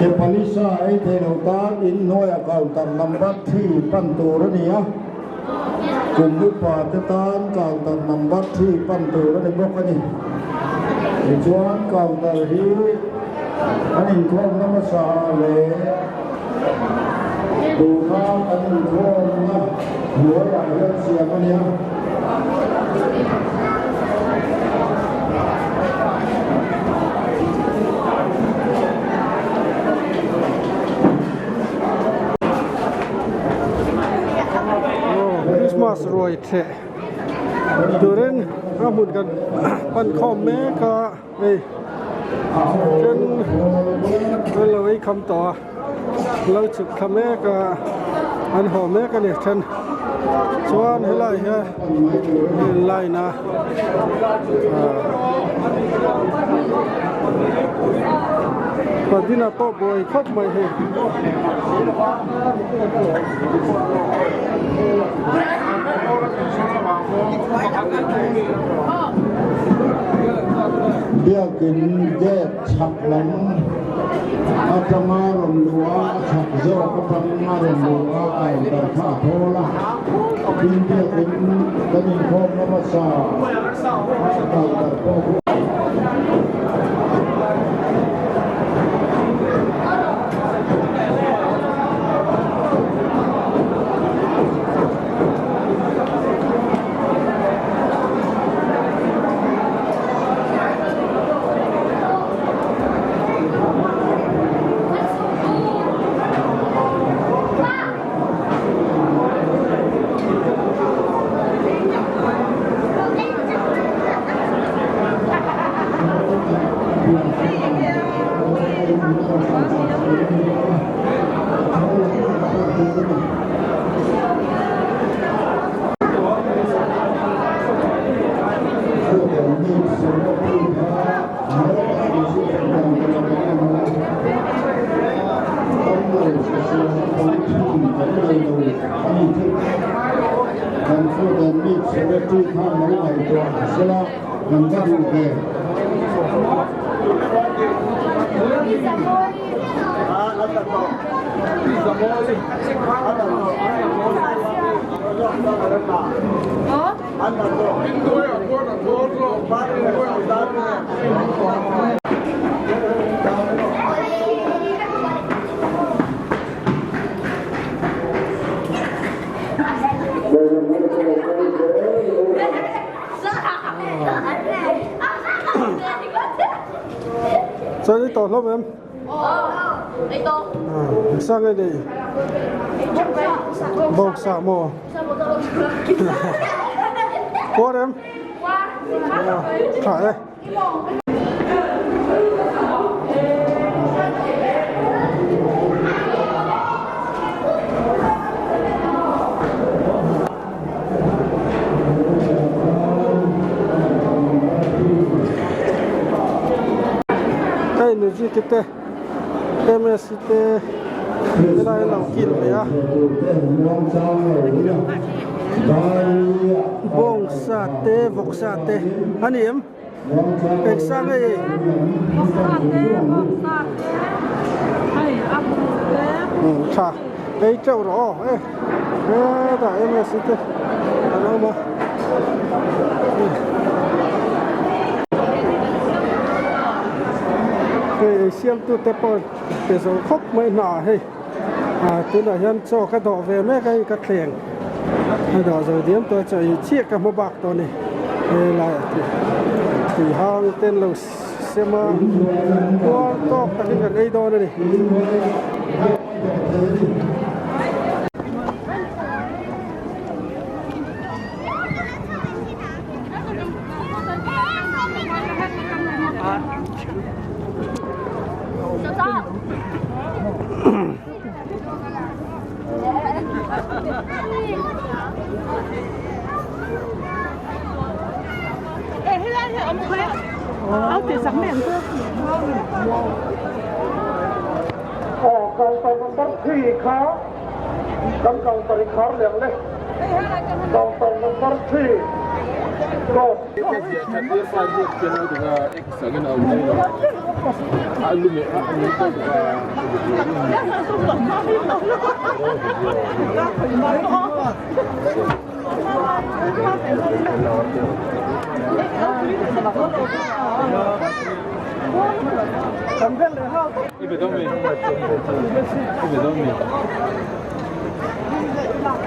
Ke palisa ei thei lo tan inhnuaiah counter number thi pan tur a ni a, kum upa te tan counter number thi pan tur a ni bawk a ni. Tichuan counter hi an inkhawmna hmasa leh tuna kan inkhawmna hnuaiah hian siam a ni a. Christmas ruai theh turin a hmun kan pan khawm mek a hei then an lo ei kham tawh a lo chhuk thla mek a an haw mek a ni then chuan helai hian line a Padina pawh buai khawp mai hei. Biakin gate chhak lam atanga rawn luh a, a chhak zawk atanga rawn luh a counter kha a thawl a. Tin biakin kan inkhawmna hmasa a counter pawh khu. Chuan i tawh hlawm em? Sa nge nei? Bawksa maw? Kuar em? Tha e. Hei music te ms te helai an lo kil ve a bawngsa te vawksa te a ni em engsa nge i tha ei teuh rawh aw e hetah ms te an awm a. Hei ei siamtu te pawh pe zo khawp mai hna hei ah tunah hian chaw ka dawh ve mek a hei ka thleng a dawh zo diam tawh a chaw ei chiah ka hmu bak tawh a ni helaiah tui hang te an lo sem a puar tawk takin kan ei dawn a ni. Kan counter i khar leh ang le. Counter number 3.